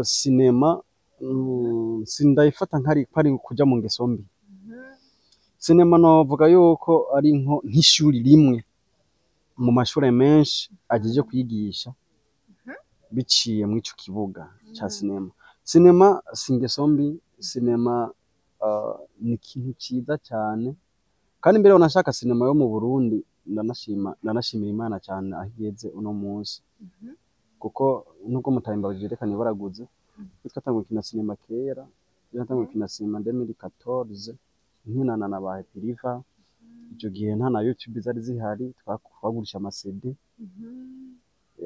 Sinema sindayifata nkari ko ari kuja mu ngeso mbi. Sinema novuga yuko ari nk'ishuri rimwe mu mashure menshi ajeje kwigisha biciye mw'ico kibuga ca sinema. Sinema si ingeso mbi, sinema ni ikintu ciza cane, kandi mbere wanashaka sinema yo mu Burundi ndanashima, ndanashimira Imana cane aho igeze uno munsi, kuko nubwo mutahimbajije reka nibaraguze, twatanguye gukina sinema kera. Natanguye gukina sinema 2014 nkinana na ba Happy River. Ico gihe nta na YouTube zari zihari, twagurisha ama CD.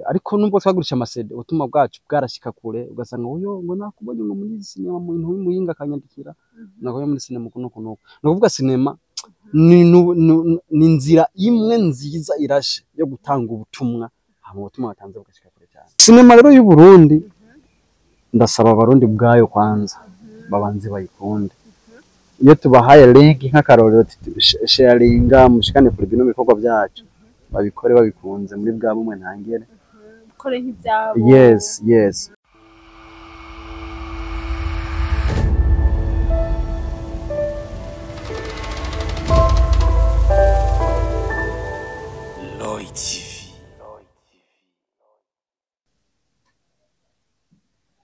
Ariko nubwo twagurisha ama CD, ubutumwa bwacu bwarashika kure, ugasanga uyo ngo nakubonye ngo muri sinema mu bintu w'imuyinga akanyandikira, nakubonye muri sinema uku n'uku n'uku. Ni ukuvuga sinema ni inzira imwe nziza irashe yo gutanga ubutumwa, hama ubutumwa batanze bugashika kure cyane. Sinema rero y'u Burundi, ndasaba abarundi ubwayo kwanza babanze bayikunde. Iyo tubahaye link nk'akarorero, sharinga mushikane kure bino bikorwa byacu, babikore babikunze muri bwa bumwe ntangere. Kore nk'ibyabo. Yes. Lloyd TV.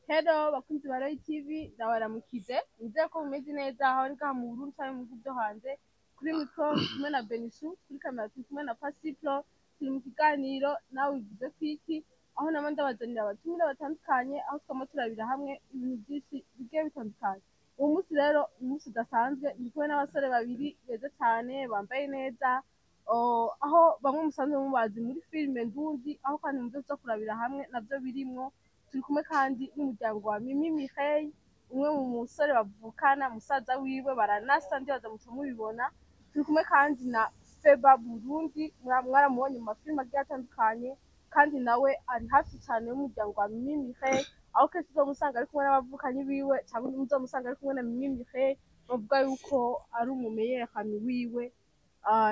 Hello bakunzi ba Roy TV, ndabaramukije, nizere ko mumeze neza aho ari ngaha mu Burundi canke mu bihugu vyo hanze. Kuri mikro turi kumwe na Benishu, kuri kamera turi kumwe na Pasipro, turi mu kiganiro nawe bivuze kwiki, aho nama ndabazanira abatumire batandukanye, aho twama turabira hamwe ibintu vyinshi bigiye bitandukanye. Uwo munsi rero ni umunsi udasanzwe, ndi kumwe n'abasore babiri beza cane bambaye neza, aho bamwe musanzwe mubazi muri filime Ndundi, aho kandi muvyo tuza kurabira hamwe navyo birimwo. Turi kumwe kandi n'umuryango wa Mimi Mireille, umwe mu musore bavukana, musaza wiwe baranasa, ndibaza muca mubibona. Turi kumwe kandi na Feba Burundi, mwaramubonye mu mafilime agiye atandukanye, kandi nawe ari hafi cane y'umuryango wa Mimi Mireille, aho kenshi uzomusanga ari kumwe n'abavukanyi biwe, canke muzomusanga ari kumwe na Mimi Mireille, bavuga yuko ari umumeyerami wiwe.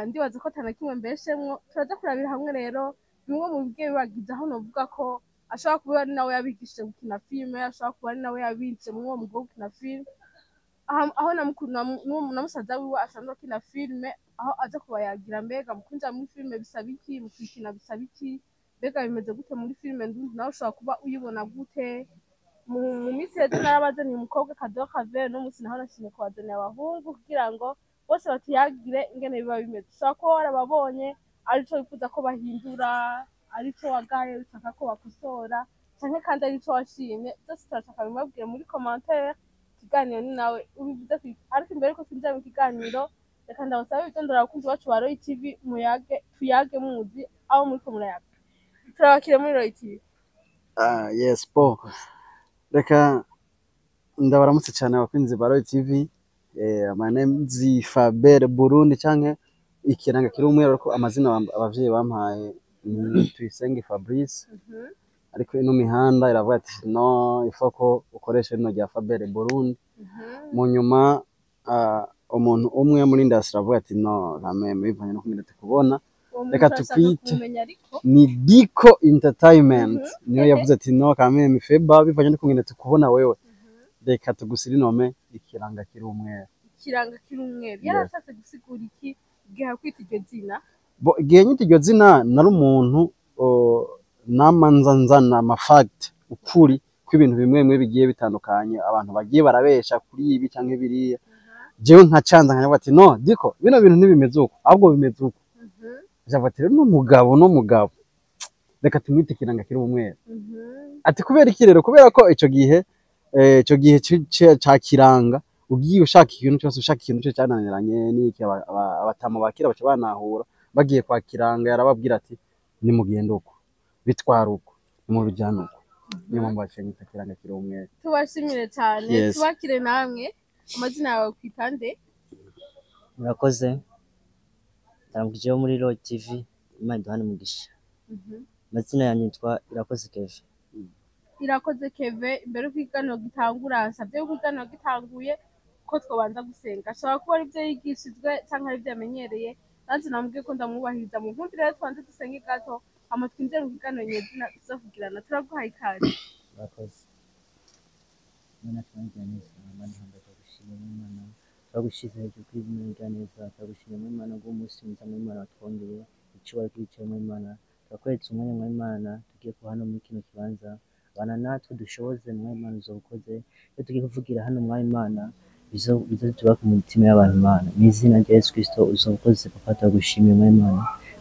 Ndibaza ko atana kimwe mbeshemwo. Turaza kurabira hamwe rero bimwe mu bigiye bibagize, aho novuga ko ashobora kuba ari nawe yabigishije gukina filime, ashobora kuba ari nawe yabinjije muri uwo mwuga wo gukina filime, aho na musaza wiwe asanzwe akina filime, aho aza kubayagira mbega mu kwinjira muri filime bisaba iki, mu kuyikina bisaba iki, mbega bimeze gute muri filime Ndundi, nawe ushobora kuba uyibona gute. Mu minsi iheze narabazaniye umukobwa Kado Kavere, no munsi naho nashimye kubazanira abahungu kugira ngo bose batuyagire ingene biba bimeze. Ushobora kuba warababonye arico wifuza ko bahindura, arico wagaye ushaka ko bakosora, canke kandi arico washimye, byose turashaka bimubwire muri commentaire. Ikiganiro ni nawe ubivuze kwiki. Ariko imbere yuko twinjira mu kiganiro, reka ndabasabe ibitondora abakunzi bacu ba Roy TV, muyage tuyage muzi aho muriko murayaga. Turabakire muri Roy TV. Yes, bo reka ndabaramutse cyane abakunzi ba Roy TV. My name is Faber Burundi canke ikiranga kiri umwe, ariko amazina abavyeyi bampaye ni Tuyisenge Fabrice, ariko ino mihanda iravuga ati no ifo ko ukoresha rino rya Faber Burundi. Mu nyuma umuntu umwe muri industry aravuga ati no rameme bivanye no kumenya tukubona, Uwo muntu reka turashaka tukwite kumumenya ariko ni Diko Entertainment. Niyo yavuze ati no kameme Feba bivanye no kumenya tukubona wewe, reka tugusirinome ikiranga kiri umweru. Ikiranga kiri umweru. Yes. Yarashatse gusigura iki igihe akwita iryo zina? Bo igihe nyita iryo zina nari umuntu nama nza nzana ama fact, ukuri kw'ibintu bimwe bimwe bigiye bitandukanye, abantu bagiye barabesha kuri ibi canke biriya, jewe nkacanza nkavuga ati no Diko bino bintu ntibimeze uko, ahubwo bimeze uko. Javuga ati rero n'umugabo reka tumwite ikiranga kiri umweru. Ati kubera iki rero? Kubera ko ico gihe ico gihe ca kiranga ugiye ushaka ikintu cyose, ushaka ikintu cyose cyananiranye n'iki, abatama bakira baca banahura bagiye kwa kiranga, yarababwira ati nimugende uko, bitwara uko, nimubijyane uko. Niyo mpamvu baciye nyita kiranga kiri umweru. Tubashimire cyane. Yes. Tubakire namwe, amazina yawe kwitande? Murakoze, ndaramukije wo muri Roy TV, Imana iduhane umugisha. Amazina yanjye nitwa Irakoze Keve. Irakoze Keve, imbere y'uko ikiganiro gitangura, nsabye yuko ikiganiro gitanguye ko twobanza gusenga. Ashobora kuba ari ibyo yigishijwe canke ari ibyo yamenyereye, nanjye namubwiye ko ndamwubahiriza. Mu nkundi rero tubanze dusenge gato, hama twinjire mu kiganiro nyezina tuza kugirana. Turaguhaye ikaze. Murakoze. Kumwe natwe Mana neza, Mana ihambaye, turagushimiye Mana, turagushize hejuru kuri Mana neza, turagushimiye Mana ngo umunsi mwiza Mana watwongeye icyubahiro kwicaye Mana, turakweretse umwanya Mana tugiye kuba hano muri kino kibanza, bana natwe dushoboze Mana uzobukoze, iyo tugiye kuvugira hano Mana bizo tuba ku mitima y'abantu Mana, mu izina rya Yesu Kristo uzobukoze papa, turagushimiye Mana,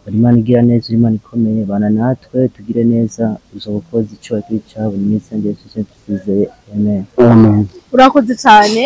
uri Imana igira neza, uri Imana ikomeye, bana natwe tugire neza, uzobukoze icyubahiro cyawe, mu izina rya Yesu Kristo twizeye, amen. Amen. Urakoze cyane,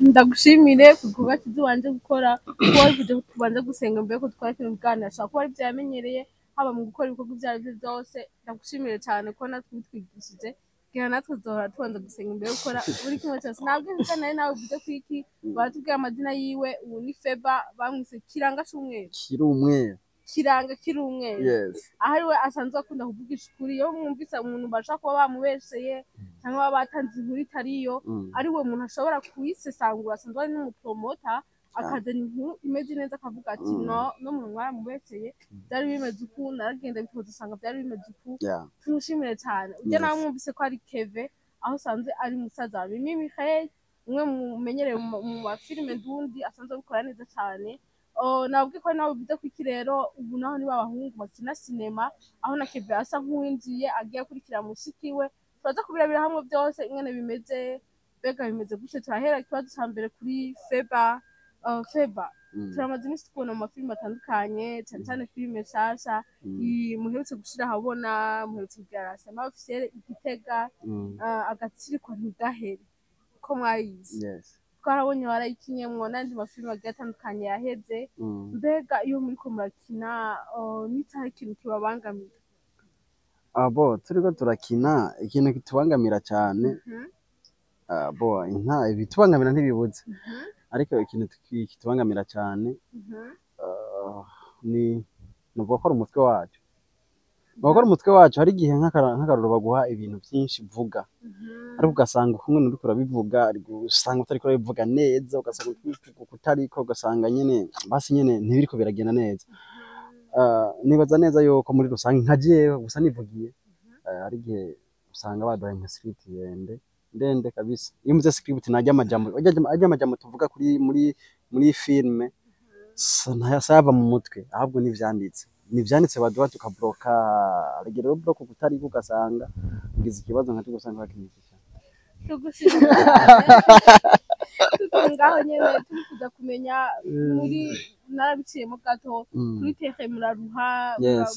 ndagushimire ku gikorwa cyiza ubanje gukora, kuba wifuje ko tubanza gusenga mbere ko dukora kino kiganiro. Ashobora kuba ari ibyo yamenyereye haba mu gukora ibikorwa ibyo ari byo byose. Ndagushimire cyane ko natwe ubitwigishije, kugira natwe tuzohora tubanza gusenga imbere yo gukora buri kimwe cyose. Ntabwo nari nawe uvuze ku iki, baratubwira amazina yiwe. Ubu ni Feba, bamwise Kiranga c'umweru. Kiri umweru. Kiranga kiri umweru. Yes. Aho ari we asanzwe akunda kuvugisha ukuri. Iyo mwumvise umuntu bashobora kuba bamubesheye cyangwa baba batanze inkuru itariyo, ari we muntu ashobora kuyisesangura. Asanzwe ari n'umupromota, akazana inkuru imeze neza, akavuga ati no no muntu mwaramubesheye, byari bimeze uku, naragenda bitoza usanga byari bimeze uku. Tumushimire cyane ujya nawe mwumvise ko ari Keve, aho usanzwe ari musaza wa Mimi Michael, umwe mumenyereye mu mafilime ndundi, asanzwe abikora neza cyane. Oh, nabwiye ko nawe bivuze ko iki rero ubu naho niba abahungu bakina sinema, aho na Keve asa nk'uwinjiye agiye akurikira mushiki we. Turaza kubirabira hamwe byose ingene bimeze, mbega bimeze gutyo. Turahera ikibazo cya mbere kuri Feba. Feba, turamaze iminsi tubona mu mafilime atandukanye, cyane cyane filime nshasha iyi muherutse gushira ahabona, muherutse kugira lancement officiel i Gitega, Agatsiriko Ntigahere ko mwayizi. Twarabonye warayikinyemwo n'andi mafilime agiye atandukanye yaheze. Mbega iyo muriko murakina, n'icahe ikintu kibabangamira? Abo turiko turakina, ikintu kitubangamira cyane, bo inka ibitubangamira ntibibuze, ariko ikintu kitubangamira cyane ni nuvuga ko ari umutwe wacu. Nuvuga ko ari umutwe wacu. Hari igihe nk'akarorero baguha ibintu byinshi uvuga, ariko ugasanga kumwe uriko urabivuga, ariko usanga utariko urabivuga neza, ugasanga uriko kutariko, ugasanga nyene basi nyene ntibiriko biragenda neza. Nibaza neza yuko muri rusange nka jewe gusa nivugiye, hari igihe usanga baduhaye nka script ndende ndende kabisa. Iyo mvuze script, najya amajambo ajya amajambo tuvuga kuri muri filme ntayasava mu mutwe, ahubwo nivyanditse baduha tukabloka. Rero rero block kutariko, ugasanga ugize ikibazo nka cyo, ugasanga bakinisha. Tugushimira cyane. Tukiri ngaho nyene, turifuza kumenya muri narabiciyemo gato, kuri terrain muraruha,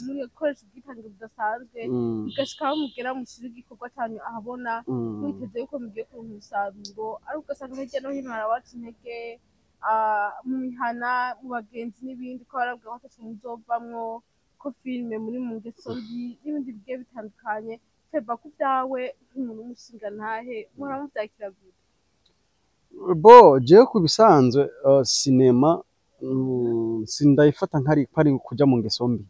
muri gukoresha ubwitange budasanzwe, bigashika aho mugera mushira igikorwa cyanyu ahabona, mwiteze yuko mugiye kuronka umusaruro, ariko ugasanga hirya no hino harabaca intege, mu mihana, mu bagenzi n'ibindi, ko barabwira ko ataco muzovamwo, ko filime muri mu ngeso mbi n'ibindi bigiye bitandukanye. Feba, ku byawe nk'umuntu w'umushingantahe, muhora muvyakira gute? Bo jewe ku bisanzwe, sinema sindayifata nkari ko ari kuja mu ngeso mbi.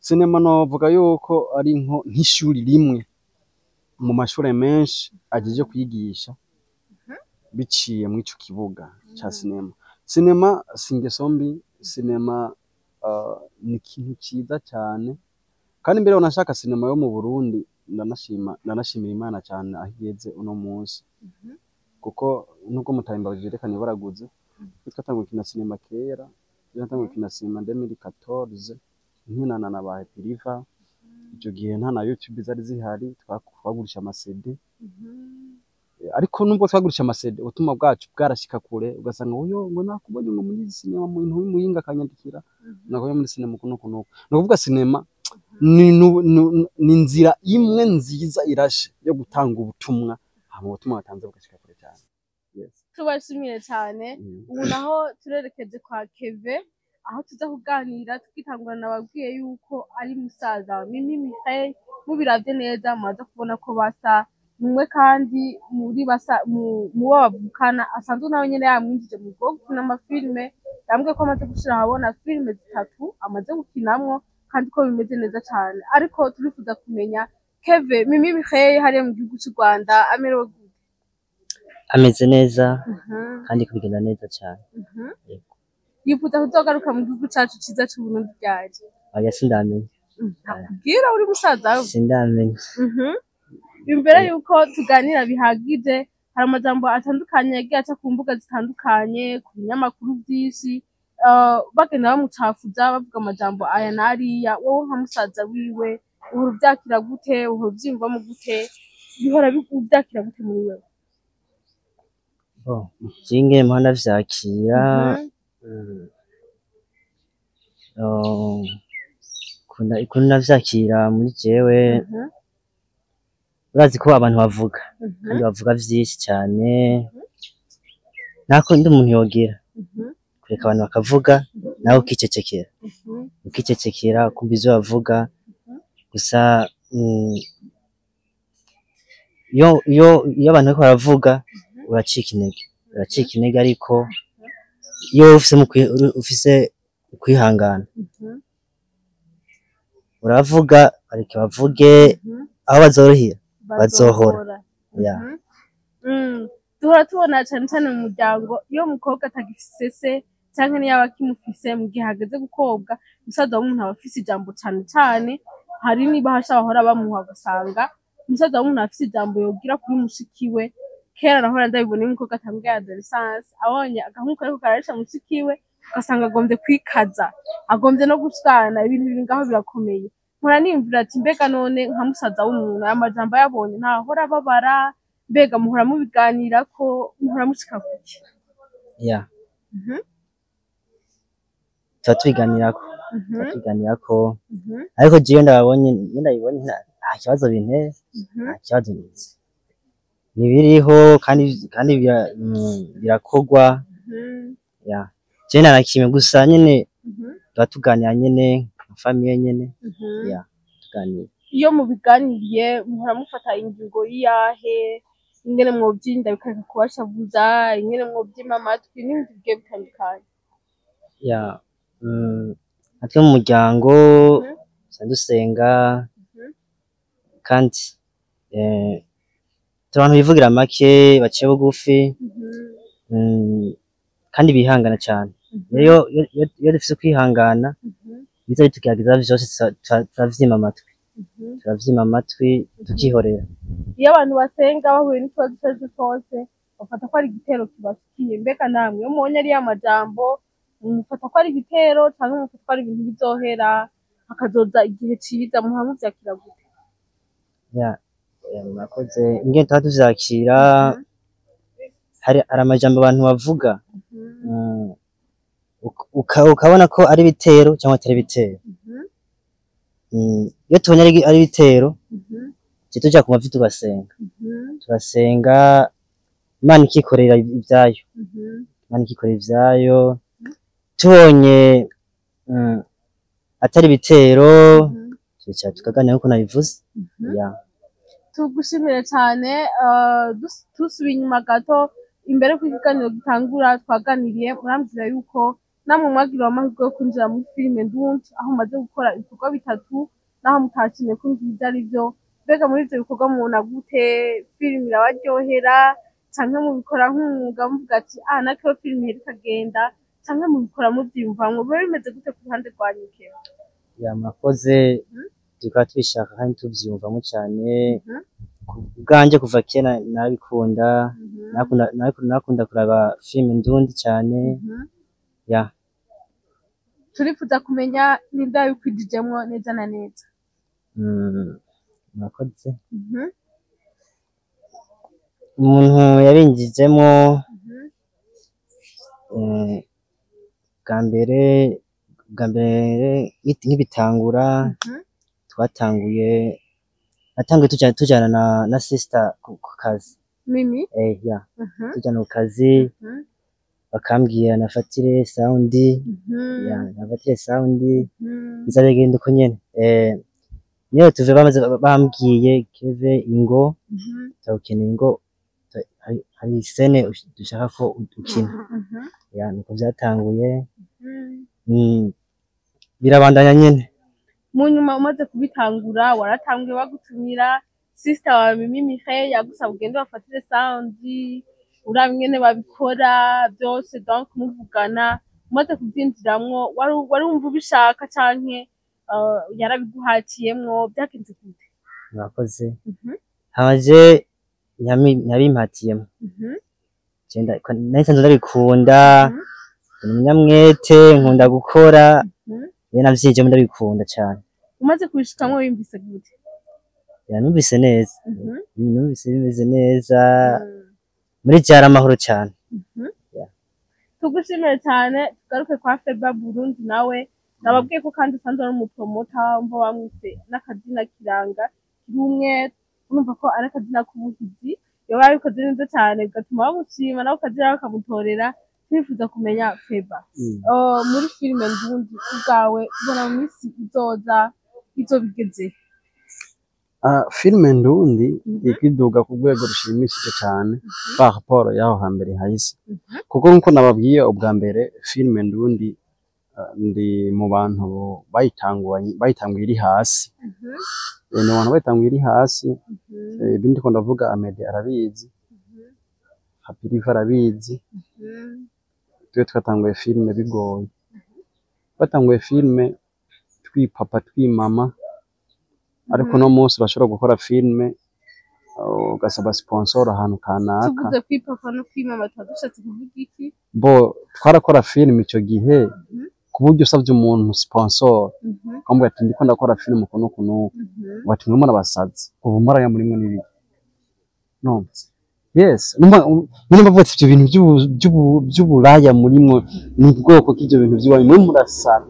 Sinema novuga yuko ari nko nk'ishuri rimwe mu mashure menshi ajeje kwigisha biciye mw'ico kibuga ca sinema. Sinema si ingeso mbi, sinema ni ikintu ciza cane, kandi mbere wanashaka sinema yo mu Burundi, ndanashima, ndanashimira Imana cane aho igeze uno munsi, kuko nubwo mutahimbajije reka nibaraguze, twatanguye gukina sinema kera. Je natanguye gukina sinema 2014, nkinana na ba Happy River. Ico gihe nta na YouTube zari zihari, twagurisha ama CD. Ariko nubwo twagurisha ama CD, ubutumwa bwacu bwarashika kure, ugasanga uyo ngo nakubonye ngo muri sinema mu bintu w'imuyinga, akanyandikira nakubonye muri sinema uku n'uku n'uku. Ni ukuvuga sinema ni inzira imwe nziza irashe yo gutanga ubutumwa, hama ubutumwa watanze bugashika kure cyane. Yes. Tubashimiye cyane. Ubu naho turerekeje kwa Keve, aho tuza kuganira tukitangurana. Nababwiye yuko ari musaza wa Mimi Mihaye. Mubiravye neza muraza kubona ko basa mumwe, kandi muri basa mu bo bavukana asanzwe nawe nyene yamwinjije mu bwo gukina amafilime. Yambwiye ko amaze gushira ahabona filime zitatu amaze gukinamwo, kandi ko bimeze neza cane. Ariko turifuza kumenya, Keve, Mimi Mihaye hariya mu gihugu c'u Rwanda amerewe gute? Ameze neza kandi kubigenda neza cyane. Yego. Yifuza kuzogaruka mu gihugu cacu ciza c'Uburundi ryari? Oya, sindamenya. Ntakubwira uri musaza we. Sindamenya. Imbere yuko tuganira bihagije, hari amajambo atandukanye yagiye aca ku mbuga zitandukanye, ku binyamakuru vyinshi, bagenda bamucafuza, bavuga amajambo aya n'ariya. Wowe nka musaza wiwe, uhora uvyakira gute? Uhora uvyiyumvamo gute? Bihora uvyakira gute muri wewe? Bon, jewe ingene mpora ndavyakira, ukuntu ndavyakira muri jewe, urazi ko abantu bavuga, kandi bavuga vyinshi cane, ntako ndi umuntu yogira kureka abantu bakavuga, nawe ukicecekera, ukicecekera ukumva ivyo bavuga gusa. Iyo abantu bariko baravuga uracika intege, uracika intege, ariko iyo ufise ukwihangana, uravuga, bareke bavuge, aho bazorohera bazohora. Ya. Duhora tubona cane cane mu muryango, iyo umukobwa atagifise se canke niyo aba akimufise, mu gihe hageze gukobwa, umusaza w'umuntu aba afise ijambo cane cane. Hari n'ibahasha bahora bamuha, ugasanga umusaza w'umuntu aba afise ijambo yogira kuri mushiki we. Kera nahora ndabibona, iyo umukobwa atanguye adolescence, abonye agahungu kariko kararisha mushiki we, ugasanga agomvye kwikaza, agomvye no gushwana. Ibintu biri ngaho birakomeye. Mpora niyumvira ati: mbega none nka musaza w'umuntu, aya majambo ayabonye ntahora ababara? Mbega muhora mubiganirako? Muhora mushika kuki? Ya, tuba tubiganirako, tuba tubiganirako, ariko jewe ndababonye, iyo ndabibonye nta kibazo bintera, nta kibazo ntibiriho, kandi birakorwa. Ya, jewe nta na kimwe, gusa nyene tuba tuganira nyene nka famille nyene. Ya, tuganira. Iyo mubiganiriye, muhora mufata ingingo yiyahe? Ingene mwovyirinda bikareka kubashavuza, ingene mwovyima amatwi n'ibindi bigiye bitandukanye? Ya, natwe mu muryango dusanzwe dusenga, kandi turi abantu bivugira make, baciye bugufi, kandi bihangana cane. Rero iyo dufise kwihangana, ibiza bitugerageza vyose turavyima amatwi, turavyima amatwi tukihorera. Iyo abantu basenga bahuye n'ikibazo ico arico cose, bafata ko ari igitero kibashikiye. Mbega namwe, iyo mubonye ariya majambo, mufata ko ari igitero canke mufata ko ari ibintu bizohera, hakazoza igihe ciza? Muhora muvyakira gute? Ya, murakoze. Ingene tuba tuvyakira, hari amajambo abantu bavuga, ukabona ko ari ibitero cyangwa atari ibitero. Iyo tubonye ari ibitero, tuca tuja ku mavi tugasenga, tugasenga, Imana ikikorera ivyayo, Imana ikikorera ivyayo. Tubonye atari ibitero, turicara tukaganira nkuko nabivuze. Ya. Tugushimire cyane. Tusubiye inyuma gato, imbere ko ikiganiro gitangura, twaganiriye murambwira yuko namwe mwagiriwe amahirwe yo kwinjira muri filime Ndundi, aho mumaze gukora ibikorwa bitatu, naho mutashimye kumva ibyo ari byo. Mbega muri ivyo bikorwa mubona gute? Filime irabaryohera, canke mubikora nk'umwuga, muvuga ati: ah, natwe filime ihera ikagenda, canke mubikora muvyiyumvamwo? Biba bimeze gute ku ruhande rwanyu, Keva? Ya, murakoze. Tukaba tubishaka kandi tuvyiyumvamo cane. Ku bwanje, kuva kera nabikunda, nakunda kuraba filime ndundi cane. Ya. Turifuza kumenya ninde yabikwijijemwo neza na neza. Murakoze. Umuntu yabinjijemwo, bwa mbere nkibitangura, twatanguye, natanguye tujana na sister ku kazi. Mimi? Eh, ya, tujana ku kazi, bakambwira nafatire sound, ya, nafatire sound, biza bigenda uko nyene. Niyo tuve bamaze bambwiye: Keve, ingo, turagukeneye, ingo, hari scène dushaka ko ukina. Ya, niko vyatanguye. Birabandanya nyene. Mu nyuma umaze kubitangura, waratanguye bagutumira, sister wawe Mimi Mireille yagusaba ugende bafatire sound, uraba ingene babikora byose, donc muvugana. Umaze kubyinjiramwo, wari wumva ubishaka canke yarabiguhatiyemwo? Byagenze gute? Murakoze. Hamaze nyabimpatiyemo. Nari nsanzwe ndabikunda, ndi umunyamwete, nkunda gukora, rero navyinjiyemo ndabikunda cane. Umaze kubishikamwo wiyumvise gute? Ya, numvise neza, numvise bimeze neza, muri vyari amahoro cane. Tugushimiye cyane. Tugaruke kwa Feba Burundi, nawe nababwiye ko kandi usanzwe ari umupromota, umva bamwise n'akazina Kiranga Kirumwe, urumva ko ari akazina k'ubuhizi, yoba yabikoze neza cyane bigatuma bamushima, nawe akazina bakamutorera. Twifuza kumenya Feba, muri filime ndundi ubwawe ubona mu minsi izoza izobigeze? Ah, filime ndundi ikiduga ku rwego rushimishije cyane par rapport y'aho hambere hahise, kuko nkuko nababwiye ubwa mbere, filime ndundi ndi mu bantu bayitanguye iri hasi. Ni mu bantu bayitanguye iri hasi. Ibindi ko ndavuga, Amede arabizi, Happy Riva arabizi. Twe twatanguye filime bigoye, twatanguye filime twipapa twimama, ariko uno munsi urashobora gukora filime ugasaba sponsor ahantu kanaka. Tuvuze kwipapa no kwimama tuba dushatse kuvuga iki? Bo twarakora filime icyo gihe ku buryo usabye umuntu sponsor, ukamubwira ati ndiko ndakora filime uku n'uku n'uku, bati mwe murabasazi, kuva muraya murimwo n'ibiki. No yes, numva nyine bavuga ati ibyo bintu by'uburaya murimwo ni ubwoko bw'ibyo bintu by'iwanyu, mwe murasara.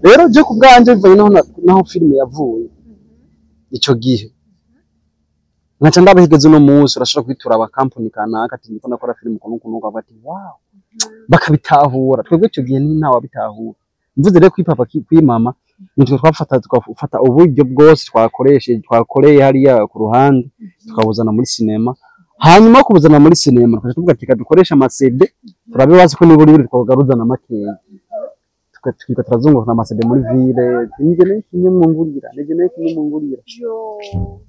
Rero byo ku bwanje bivanye naho filime yavuye ico gihe, nkaca ndabahigeze uno munsi, urashobora kwitura abakampani kanaka ati ndiko ndakora filime uku n'uku n'uku, bavuga ati wow, bakabitahura. Twebwe ico gihe ni ntawe wabitahura. Mvuze rero kwipapa kwimama, nitwe twafata tugafata uburyo bwose twakoresheje, twakoreye hariya ku ruhande, tukabuzana muri sinema. Hanyuma kubuzana muri sinema, tukaca tuvuga ati reka dukoreshe ama CD, turabe bazi ko nibura ibiri twagaruzana makeya. Tukiga turazunguruka ama CD muri ville, nige kimwe mungurira, nige kimwe mungurira. Yo.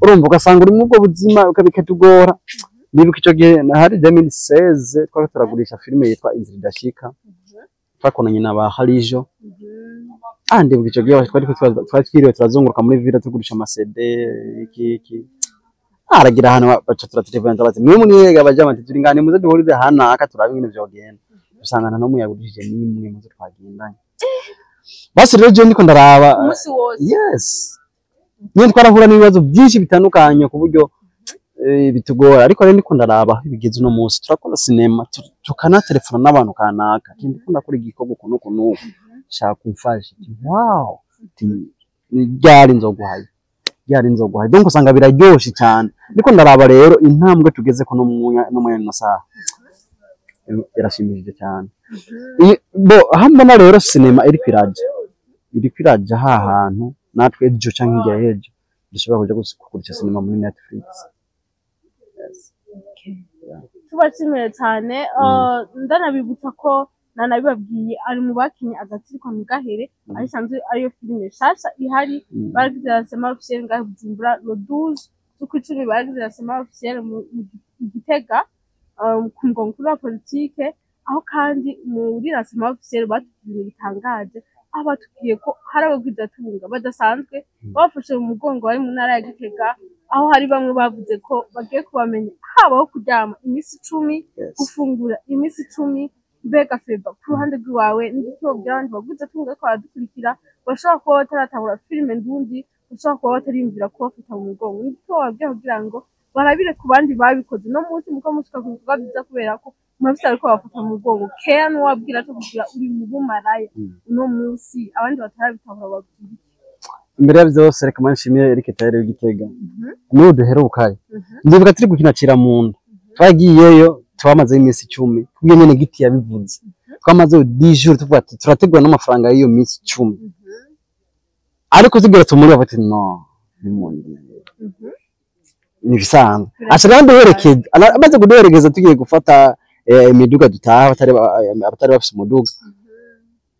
Urumva ugasanga uri muri ubwo buzima bikatugora. Nibuka ico gihe hari 2016, twari turagurisha filime yitwa Inzira Idashika, twakonanye na ba Harijo. Ah, ndibuka ico gihe twari twiriwe turazunguruka muri ville tugurisha ama CD iki iki. Aragira ahantu baca turatelefona, bati mwe muniyega abajama, ati turi ngane, muze duhurize hanaka turabe ingene vyogenda. Usanga nta n'umwe yagurishije n'imwe muze twagendanye. Basi rero jewe ndiko ndaraba Umunsi wose? Yes, nyine twarahura n'ibibazo byinshi bitandukanye ku buryo bitugora, ariko rero ndiko ndaraba aho bigeze uno munsi, turakora sinema, tukanatelefona n'abantu kanaka ati ndiko ndakora igikorwa uku n'uku n'uku, shaka umfashe. Ati wow, ati ryari nzoguhaye, ryari nzoguhaye. Donc usanga biraryoshe cyane. Ndiko ndaraba rero intambwe tugeze ko no mwanya no saha irashimishije cyane. Bo aho mbona rero sinema iri kwiraja ha hantu natwe ejo canke hirya y'ejo dushobora kuja kugurisha sinema muri Netflix. Yes. Tubashimiye cyane. Ndanabibutsa ko nanabibabwiye, ari mu bakinye Agatsirwa Ntigahere, aho isanzwe ariyo filime nshasha ihari. Baragize lancement officiel ngaho i Bujumbura le 12 z'ukwicumi, baragize lancement officiel mu Gitega, ku mugwa mukuru wa politike, aho kandi muri lancement officiel batubwiye ibintu bitangaje, aho batubwiye ko hari abagwizatunga badasanzwe babafashe mu mugongo bari mu ntara ya Gitega, aho hari bamwe bavuze ko bagiye kubamenya haba aho kuryama iminsi 10, gufungura iminsi 10. Mbega Feba, ku ruhande rw'iwawe n'igiki wobwira abandi bagwizatunga bariko baradukurikira, bashobora kuba bataratahura filime ndundi, bashobora kuba batariyumvira kubafata mu mugongo? N'igiki wobabwira kugira ngo barabire ku bandi babikoze no munsi muko mushika ku bikorwa vyiza, kubera ko murafise ariko babafata mu mugongo kera n'uwabwira co kugira uri mu bumaraya? Uno munsi abandi batarabitahura babwira iki? Imbere ya vyose, reka manshimire Eric Tayere w'Igitega, niwe duherukayo. Ndibuka turi gukina Cira Munda, twagiyeyo twamazeyo iminsi 10, kubwo nyene Giti yabivuze, twamazeyo 10 jours, tuvuga ati turategura n'amafaranga y'iyo minsi 10, ariko tugira tumuri bati no nimundire, ni ibisanzwe. Aca araduherekeza, amaze kuduherekeza tugiye gufata imiduga dutaha, abatari bafise umuduga,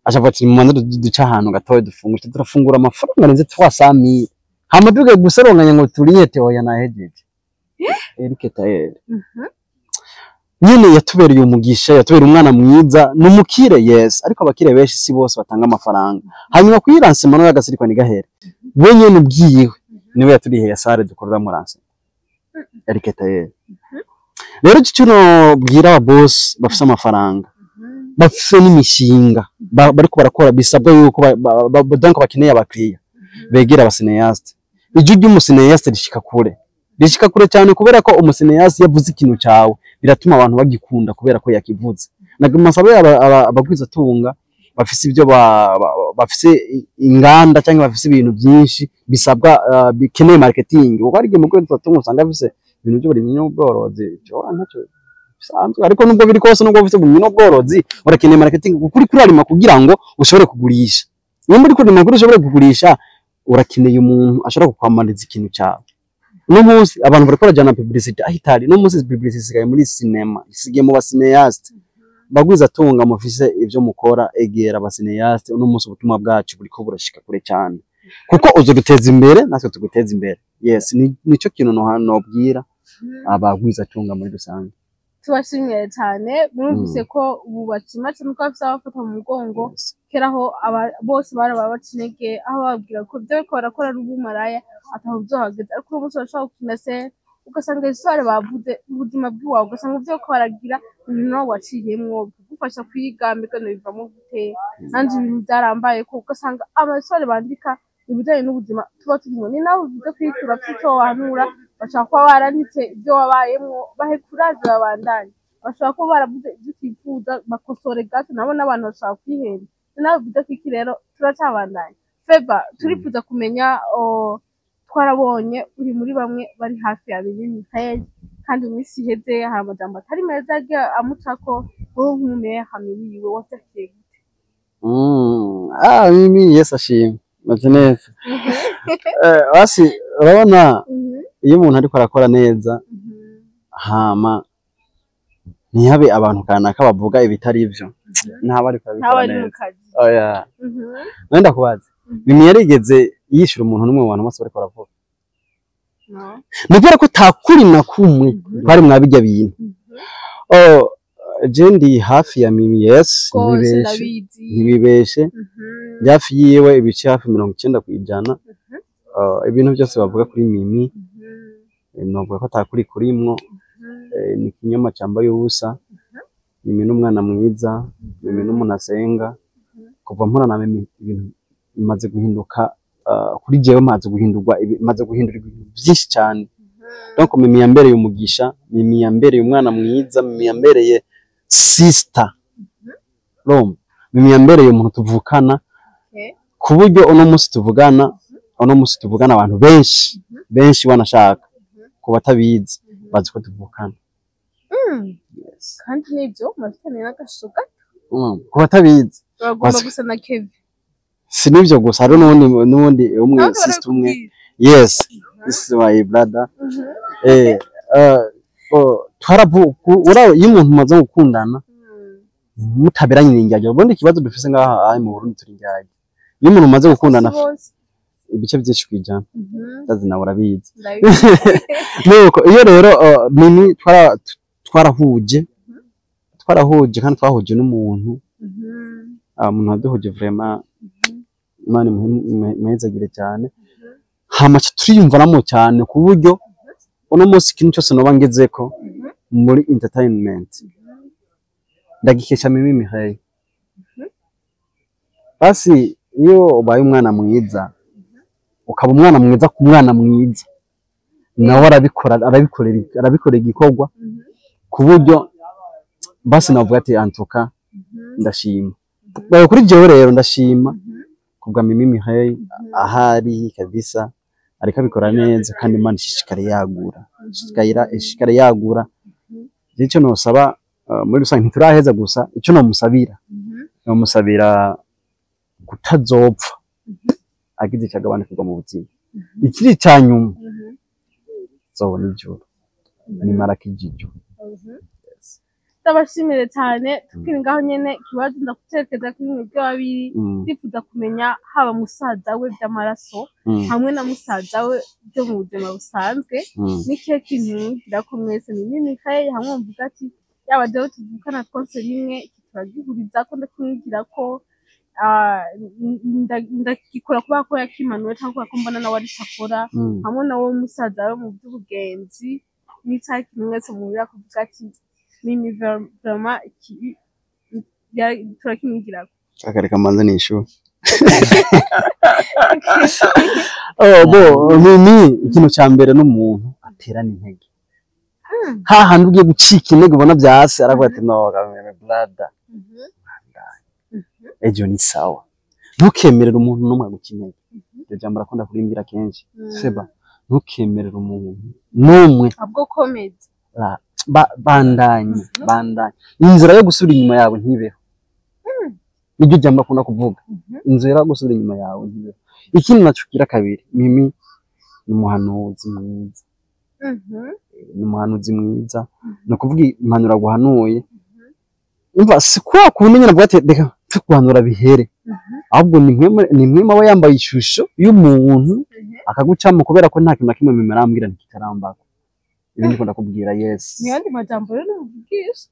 aca avuga ati mubanze duce ahantu gatoya dufungure. Turafungura amafaranga arenze 300,000, hama tugiye gusoronganya ngo turiyete, oya nahejeje. Eric Tayere nyine yatubereye umugisha, yatubereye umwana mwiza, ni umukire yes, ariko abakire benshi si bose batanga amafaranga. Hanyuma kuri lancement y'Agasirikwa Ntigahere, we nyene ubwiwe Niwe yaturihiye salle dukoreramo lancement, Eric Tayer. Rero ico nobwira aba boss bafise amafaranga, bafise n'imishinga bariko barakora, bisabwa yuko donc bakeneye abakiriya, begera aba cinéaste. Ijwi ry'umu cinéaste rishika kure, rishika kure cyane, kubera ko umu cinéaste yavuze ikintu cawe biratuma abantu bagikunda kubera ko yakivuze. Naguma nsaba abagwizatunga bafise ibyo bafise inganda cyangwa bafise ibintu byinshi bisabwa, bikeneye marketing, kuko hari igihe umugwizatunga usanga afise ibintu by'uburimyi n'ubworozi, cyo ntacyo bisanzwe, ariko nubwo biri kose, nubwo bufise uburimyi n'ubworozi, urakeneye marketing kuko uriko urarima kugira ngo ushobore kugurisha. Niba uri kurima kugira ushobore kugurisha, urakeneye umuntu ashobora kukwamamariza ikintu cyawe. Uno munsi abantu bariko barajana publicity aho itari. Uno munsi publicity isigaye muri cinema, isigaye mu ba cinéaste. Bagwizatunga mufise ivyo mukora, egera aba cinéaste. Uno munsi ubutumwa bwacu buriko burashika kure cyane, kuko uzoduteza imbere natwe tuguteza imbere. Yes, nico kintu nobwira abagwizatunga muri rusange. Tubashimiye cyane. Murumvise ko ubu bashima cyane ko bafise abafata mu mugongo. Kera aho bose baraba baca intege, aho bababwira ko ibyo bariko barakora ari ubumaraya, ataho vyohageze, ariko uno munsi urashobora gukina scène ugasanga histoire bavuze ubuzima bw'iwawe, ugasanga ivyo bariko baragira ibintu nawe waciyemwo, bikagufasha kwiga mbega bivamo gute, nanje ibintu vyarambaye ko ugasanga ama histoire bandika ibijanye n'ubuzima tuba turimwo. Ni nawe uvuze kwitura ufise ico wohanura, bashobora kuba baranditse ibyo wabayemwo, bahe courage babandanye. Bashobora kuba baravuze ibyo utifuza, bakosore gato, nabo n'abantu bashobora kwihenda. Ni nawe uvuze ko iki rero turacabandanya. Feva, turifuza kumenya, twarabonye uri muri bamwe bari hafi ya Mimi Mireille, kandi mu minsi iheze hari amajambo atari meza yagiye amucako. Wowe nk'umumehame wiwe wavyakiriye gute? Ah, Mimi, Yesu ashimwe, meze neza. Basi urabona, iyo umuntu ariko arakora neza, hama ntihabe abantu kanaka bavuga ibitari ivyo, ntaba ariko ntaba arabikora ari mu neza. kazi. Oya. None ndakubaza, Mimi yarigeze yishura umuntu n'umwe mu bantu bose bariko baravuga? No. Ni kubera ko takuri na kumwe twari mwabijya bintu. Oh, je ndi hafi ya Mimi, yes. Rwose. Ntibibeshe. Ndabizi. Ntibibeshe. Ndi hafi yiwe ibice hafi 90%. Ibintu byose bavuga kuri Mimi, novuga ko atakuri kurimwo. Ni ikinyoma cyambaye ubusa. Mimi n'umwana mwiza, Mimi n'umuntu asenga. Kuva mpura na Mimi ibintu bimaze guhinduka, kuri jewe maze guhindurwa, maze guhindura ibintu byinshi cyane. Donc Mimi yambereye umugisha, Mimi yambereye umwana mwiza, Mimi yambereye sister, urumva, Mimi yambereye umuntu tuvukana, ku buryo uno munsi tuvugana abantu benshi benshi banashaka ku batabizi bazi ko tuvukana. Yes. Kandi nibyo murafitaniye n'agashusho gato. Ku batabizi. Uragomba gusa na Kevin. Si n'ivyo gusa, hariho n'uwundi umwe, Ntabwo sister umwe. barabikubwira. Yes, this is my brother. Oh, iyo umuntu umaze gukundana, mutaberanye n'indyarya, ubundi ikibazo dufise ngaha aha mu Burundi, turi indyarya. Iyo umuntu umaze gukundana Si bose. ibice byinshi kwijana, ndazi nawe urabizi. Ndabizi. Nuko iyo rero, Mimi twarahuje kandi twahuje n'umuntu, umuntu waduhuje vraiment, Imana imuhezagire cyane. Hama turiyumvanamo cyane ku buryo uno munsi ikintu cyose noba ngezeko muri entertainment ndagikesha Mimi Mireille. Basi iyo ubaye umwana mwiza, ukaba umwana mwiza ku mwana mwiza, nawe arabikora, arabikorera igikorwa, ku buryo basi navuga ati antuka ndashima. Kuri jewe rero ndashima kubwa Mimi Mireille ahari kabisa, ariko abikora neza, kandi Imana ishishikare yagura, ishishikare yagura. Icyo nosaba, muri rusange ntituraheza, gusa icyo nomusabira, nomusabira kutazopfa agize icyo agabanukirwa mu buzima. Ikiri icya nyuma, zobona ijuru nimara kijijwe. Ndabashimire cyane. Tukiri ngaho nyene, ikibazo ndakutekereza kuri mwebwe babiri. Ndifuza kumenya haba musaza we by'amaraso hamwe na musaza we byo mu buzima busanzwe, n'ikihe kintu mwibwira ko mwese Mimi Mireille hamwe muvuga ati yaba jewe tuvukana twose rimwe, iki turagihuriza ko ndakimwibwira ko Ndagikora kubera ko yakimanuwe cyangwa kubera ko mbona nawe arico akora, hamwe na wo musaza we mu by'ubugenzi. N'icyaha kintu mwese muhurira kuvuga ati Mimi vraiment iki turakimwigirako? Akareka manze nishure. Oh, bo Mimi, ikintu ca mbere, n'umuntu aterana intege. Hahandi ugiye gucika intege, ubona vyase, aravuga ati: "No brother, ejo ni sawa." Ntukemerere umuntu n'umwe aguca intege. Iryo jambo arakunda kurimbwira kenshi. Seba, ntukemerere umuntu n'umwe. Ahubwo komeza. Bandanye, bandanye, inzira yo gusubira inyuma yawe ntibeho. Niryo jambo akunda kuvuga: inzira yo gusubira inyuma yawe ntibeho. Ikindi naco kigira kabiri, Mimi ni umuhanuzi mwiza. Ni umuhanuzi mwiza, ni ukuvuga impanuro aguhanuye, umva, si kwa kundi nyine avuga ati: "Reka mpfe guhanura bihere." Ahubwo ni mpwemu aba yambaye ishusho y'umuntu, akagucamo, kubera ko nta kintu na kimwe Mimi arambwira ntikitarambako. Ibi ndiko ndakubwira, yes. Mu yandi majambo rero n'umuvugisha.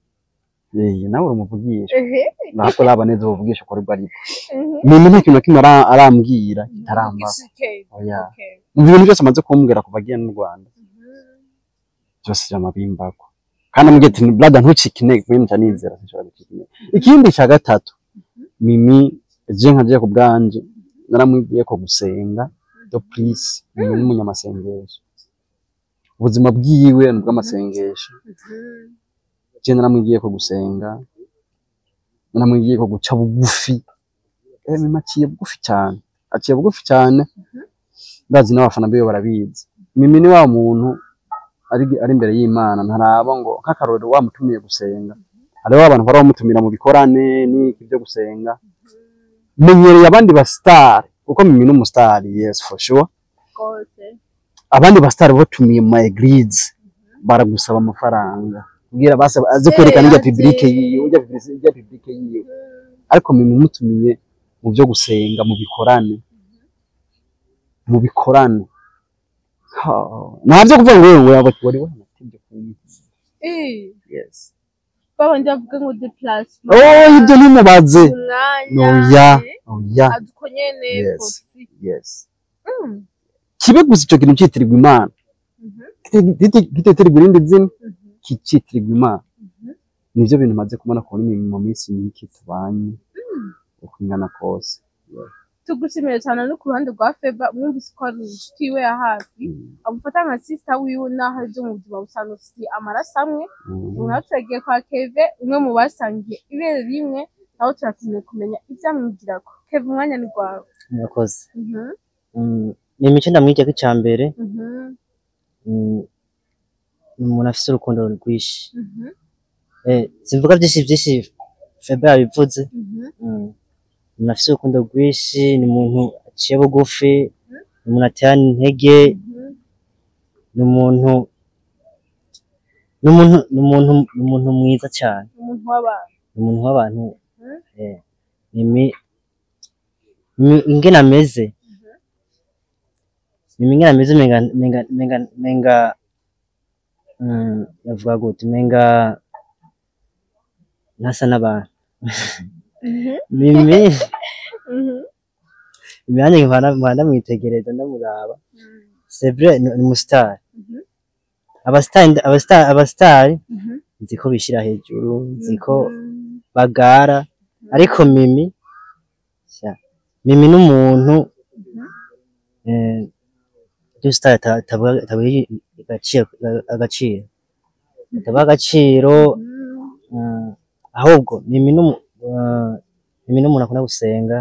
Eh, nawe uramuvugisha. Ntabwo raba neza ubuvugisha uko aribwo ariko Mimi nta kintu na kimwe arambwira kitarambako. Oya. Mu bintu byose amaze kumbwira kuva agiye mu Rwanda, byose byamabimbako, kandi amubwiye ati: "Brother, ntucike intege." Mimi nca nizera, sinshobora gucika intege. Ikindi cya gatatu, Mimi, je nka je ku bwanje naramwibwiye ko gusenga de plus. Mimi n'umunyamasengesho, ubuzima bwiwe ni ubw'amasengesho. Je naramwigiye ko gusenga, naramwigiye ko guca bugufi. Mimi aciye bugufi cyane, aciye bugufi cyane. Ndazi n'abafana biwe barabizi. Mimi ni wa muntu ari imbere y'Imana, ntaraba ngo, nk'akarorero, wamutumiye gusenga, hariho abantu bahora bamutumira mu bikorane n'iki byo gusenga. Menyereye abandi ba star, kuko Mimi ni umustar, yes, for sure. Rwose. Abandi ba star batumiye mu ma église baragusaba amafaranga kugira base aze kwerekana irya aze. Public yiwe, ujya public yiwe. Ariko Mimi mutumiye mu byo gusenga, mu bikorane, ha, ntabyo kuvuga ngo wewe wari wanatevye ku yes. Babandi bavuga ngo déplacement. Oh, ibyo ntimubaze. Umwanya. Oya, oya. Azi uko nyene. Yes. Fosi. Yes. Kibe gusa icyo kintu cyitirirwa Imana, kititirirwa irindi zina, kicitirirwa Imana. Nivyo bintu maze kubona kubona mu minsi mike tubanye, uko ingana kose. Tugushimiye cyane. No ku ruhande rwa Feba, mwumvise ko ari inshuti yiwe ya hafi, amufata nka sister wiwe, naho ibyo mu buzima busanzwe si amaraso amwe. Ubu nawe turagiye kwa Keve, umwe mu basangiye ibere rimwe nawe, turakeneye kumenya ibyo amwigirako. Keve, umwanya ni rwawe. Murakoze. Ni imico ndamwigirako, ica mbere, ni umuntu afise urukundo rwinshi. Simvuga vyinshi vyinshi, Febe yabivuze. Umuntu afise urukundo rwinshi, ni umuntu aciye bugufi, ni umuntu aterana intege, ni umuntu mwiza cane. Umuntu w'abantu. Ni umuntu w'abantu. Mimi ingene ameze, Mimi ingene ameze, menga navuga gute, menga ntasa n'abantu. Mimi Mimi nanjye nkaba ndamwitegereza, ndamuraba. C'est vrai, ni umustar. Abastar nzi ko bishira hejuru, nzi ko bagara, ariko Mimi sha, Mimi n'umuntu ibyo star atabuha agaciro, atabuha agaciro. Ahubwo Mimi n'umuntu akunda gusenga,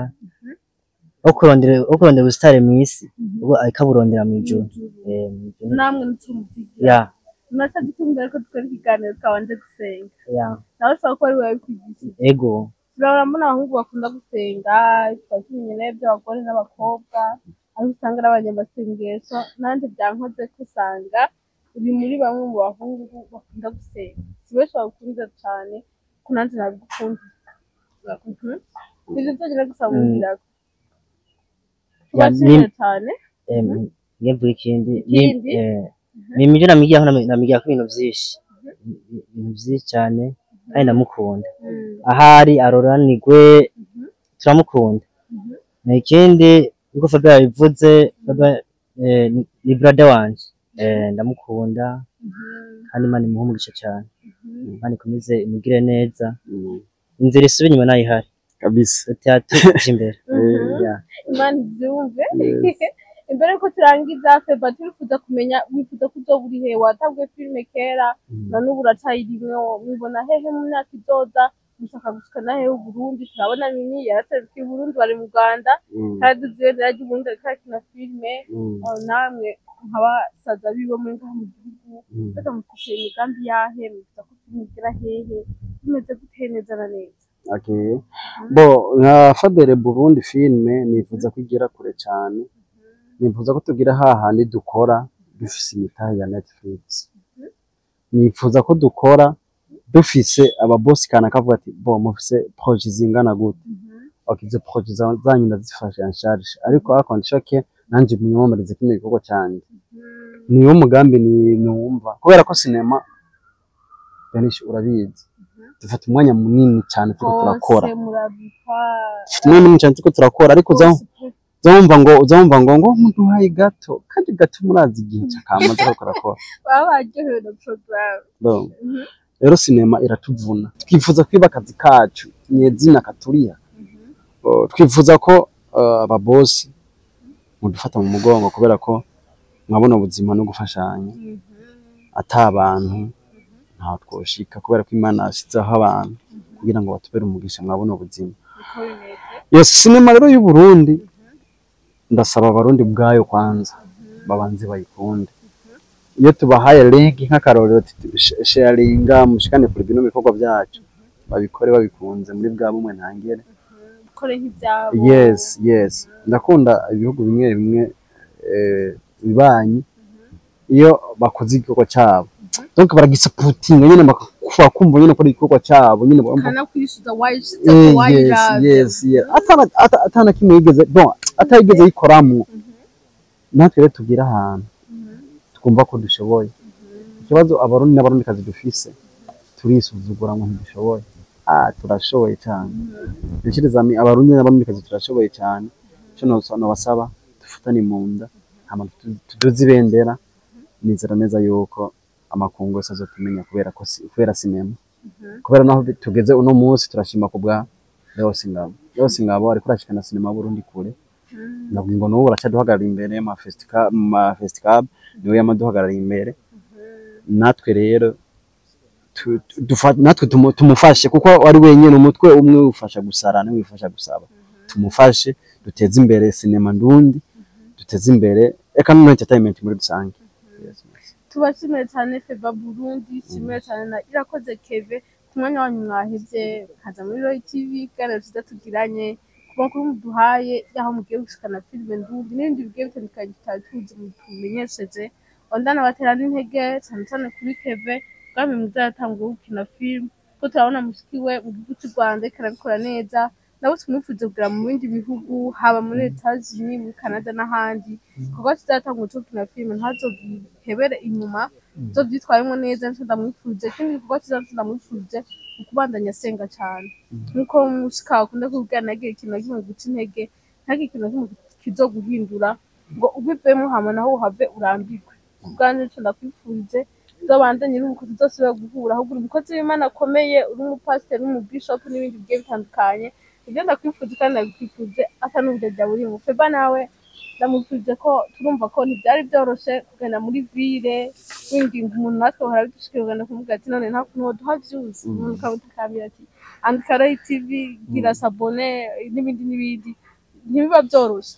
wo kurondera ubusitari mw'isi, ubwo ariko aburondera mw'ijuru. Mw'ijuru. Namwe nicumuzigira. Ya. Muracyadukunda, ariko dukora ikiganiro twabanje gusenga. Ya. Nawe ushobora kuba ari wowe wabikwigishije. Ego. Turabona mbona abahungu bakunda gusenga, twaba tumenye iby'abagore n'abakobwa, ariko usanga ari abanyamasengesho. Nanjye byankoze ko usanga uri muri bamwe mu bahungu bakunda gusenga. Si benshi babikunda cyane, ko nanjye nabigukunda. Nivyo byonyine gusa mwigirako. Ya, Tubashimire cyane. Ngiye mvuga ikindi. Ikindi? Mimi ivyo namwigirako, namwigirako ibintu vyinshi, ibintu vyinshi cane, kandi ndamukunda. Ahari aroranirwe. Turamukunda. Ikindi nkuko Fabien yabivuze, Fabien ni brother wanje, ndamukunda kandi Imana imuhe umugisha cyane, Imana ikomeze imugire neza, inzira isubira inyuma nayihari Kabisa. Tutije imbere. Yeah. Imana ibyumve. Imbere yuko turangiza, Feba, turifuza kumenya wifuza ko uzoba uri he. Watanguye filime kera, na n'ubu uracayirimwo. Mwibona hehe mu myaka izoza? Mushaka gushikana hehe Uburundi? Turabona Mimi yaraserukiye Uburundi, bari mu Rwanda, kandi tuzi ibendera ry'Uburundi, ariko arakina filime. Namwe nk'abasaza biwe muri ngaha mu gihugu, mbega mufise imigambi yahe? Mwifuza ko filime igera hehe? Bimeze gute neza na neza? Okay. Bo nka Fabere Burundi, filime nifuza ko igera kure cyane. Nifuza ko tugira hahandi dukora dufise imitahe ya Netflix. Nifuza ko dukora dufise ababosi kana kavuga ati: "Bo mufise projet zingana gute? Okay, izo projet zanyu ndazifashe en charge, ariko à condition que nanje munyomoreze kino gikorwa canje." Niwo mugambi ni numva, kubera ko sinema benshi urabizi dufata umwanya munini cyane turiko turakora. Hose murabikwa. Dufata umwanya munini cyane turiko turakora, ariko uza Hose pe. uzumva ngo muduhaye gato kandi gato, murazi igihe cakamaze ariko arakora. Baba baryohewe na porogaramu. Bon. Rero sinema iratuvuna, twifuza kwiba akazi kacu nyezina katuriha. Oh, twifuza ko ababosi mudufata mu mugongo, kubera ko mwabona ubuzima no gufashanya, ata abantu ntaho twoshika, kubera ko Imana yashizeho abantu kugira ngo batubere umugisha mwabona ubuzima. Niko bimeze. Iyo sinema rero y'u Burundi, ndasaba Abarundi ubwayo kwanza babanze bayikunde. Iyo tubahaye link nk'akarorero, sharinga mushikane kure bino bikorwa byacu, babikore babikunze muri bwa bumwe ntangere. Bikore nk'ibyabo. Yes, ndakunda ibihugu bimwe bimwe bibanyi, iyo bakoze igikorwa cyabo, donc baragisapotinga nyine, bakakumva nyine ko ari igikorwa cyabo nyine Kanakwishyuza wayishize Eh, ko yes. wayiravye. Yes, atana kimwe yigeze, bon, atayigeze yikoramwo. Natwe rero tubwira ahantu twumva ko dushoboye. Ikibazo Abarundi n'Abarundikazi dufise, turisuzugura ngo ntidushoboye. Ah, turashoboye cyane. Nshiriza Abarundi n'Abarundikazi turashoboye cyane. Ico nobasaba, dufatane mu nda, hama tuduze ibendera. Nizera neza yuko amakungu yose azotumenya kubera ko kubera sinema, kubera naho tugeze uno munsi turashima ku bwa Leos Ngabo. Leos Ngabo ariko arashikana sinema y'Uburundi kure. Ndavuga ngo n'ubu aracaduhagarara imbere mu ma festival, niwe yamaduhagarara imbere. Natwe rero natwe tumufashe, kuko ari wenyine umutwe umwe ufasha gusara niwe wifasha gusaba. Tumufashe duteze imbere sinema ndundi, duteze imbere eka no entertainment muri rusange. Yes. Tubashimiye cyane Feba Burundi, shimiye cyane na Irakoze Keve ku mwanya wanyu mwahevye kaza muri Roy TV, kuganira cyiza tugiranye ku makuru muduhaye y'aho mugiye gushikana filime ndundi n'ibindi bigiye bitandukanye tutari tuzi mutumenyesheje. Ondana batera n'intege cyane cyane kuri Keve bwami mwiza yatanguye gukina filime, ko turabona mushiki we mu gihugu cy'u Rwanda ariko arabikora neza, nabo tumwifuza kugera mu bindi bihugu, haba muri Etats-Unis, muri Canada n'ahandi. Igikorwa kizatanguye cyo gukina filime ntazogihebere inyuma, uzovyitwayemwo neza, nico ndamwifuje. Ikindi gikorwa ciza nico ndamwifuje, ukubandanya asenga cane nkuko mushika akunda kubwira, ntagire ikintu na kimwe guca intege, ntagire ikintu na kimwe kizoguhindura ngo ubivemo, hama naho uhave urambirwe. Kubwanje nico ndakwifurije, uzobandanye uruhuko, tuzosubira guhura, ahubwo uri umukozi w'Imana akomeye, uri umupasiteri, umubishopu n'ibindi bigiye bitandukanye. Ibyo ndakwifuje kandi ndabikwifuje ata n'uburyarya burimo. Feba nawe ndamwifurije ko turumva ko ntibyari byoroshe kugenda muri ville winginga umuntu, natwe bahora bidushikira, ugenda kumubwira ati: "None nta kuntu woduha views?" Umuntu ukamutakambira ati: "Andika Roy TV, gira s'abonner" n'ibindi n'ibindi. Ntibiba byoroshe,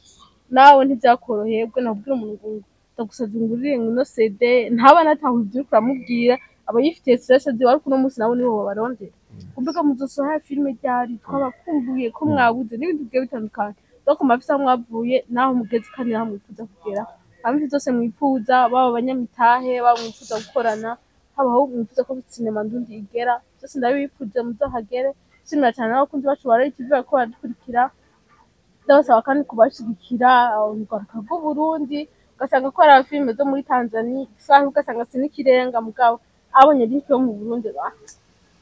nawe ntibyakoroheye ubwo nabwira umuntu ngo ndagusavye ngurire ngo ino CD, ntaba natahura ivyo uriko uramubwira, aba yifitiye stress ziwe. Ariko uno munsi nabo nibo babarondera kumbuga: "Muzosohora filime ryari? Twabakumbuye, ko mwabuze?" n'ibindi bigiye bitandukanye. Donc mafise aho mwavuye naho mugeze kandi naho mwifuza kugera, hamwe vyose mwifuza, baba abanyamitahe, baba mwifuza gukorana, haba aho mwifuza ko sinema ndundi igera, byose ndabibifuje muzohagere. Nshimira cyane n'abakunzi bacu ba Roy TV bariko baradukurikira. Ndabasaba kandi kubashigikira urwaruka rw'Uburundi. Ugasanga ko hari filime zo muri Tanzania isaha, ugasanga si n'ikirenga, mugabo abonye link yo mu Burundi,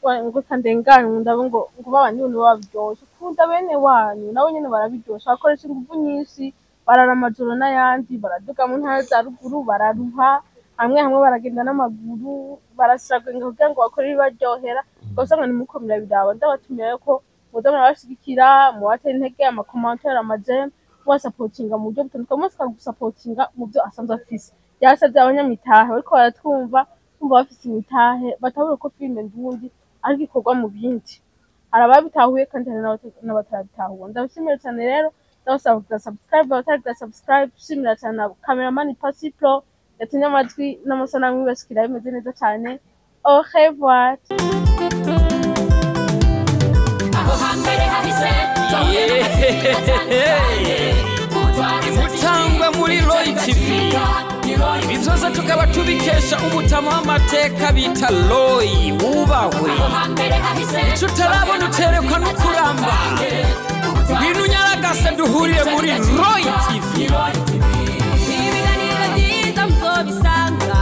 Ngo kandengane ndabo ngo babandi nibo babiryoshe. Kunda bene wanyu, nabo nyene barabiryoshe, bakoresha inguvu nyinshi, barara amajoro n'ayandi, baraduga mu ntara za ruguru, bararuha, hamwe hamwe baragenda n'amaguru, barasiragenga kugira ngo bakore ibibaryohera. Ugasanga nimuko murabiraba. Ndabatumira yuko muza murabashigikira, mubatera intege, ama commentaires, ama j'aime, mubasapotinga mu buryo butandukanye, mwese akagusapotinga mu byo asanzwe afise. Yasavye abanyamitahe bariko baratwumva, bumva bafise imitahe, batabura ko filime ndundi ariko ikorwa mu bindi. Hari ababitahuye kandi hari n'abatarabitahura. Ndabashimira cyane rero, ndabasaba kugira subscribe abataragira subscribe. Shimira cyane na cameraman Pasi Pro yatumye amajwi n'amasanamu bibashikira bimeze neza cyane. Au revoir. Aho hambere hahise twahuye n'amateka atandukanye. Imutangwa muri Roy TV. Ibi byose tukaba tubikesha umutama w'amateka bita Roy, wubahwe. Aho hambere hahise. Ico utarabona uterekwa no kuramba. Ngwino unyaragase duhurire muri Roy TV. Ibiganiro byiza muzobisanga.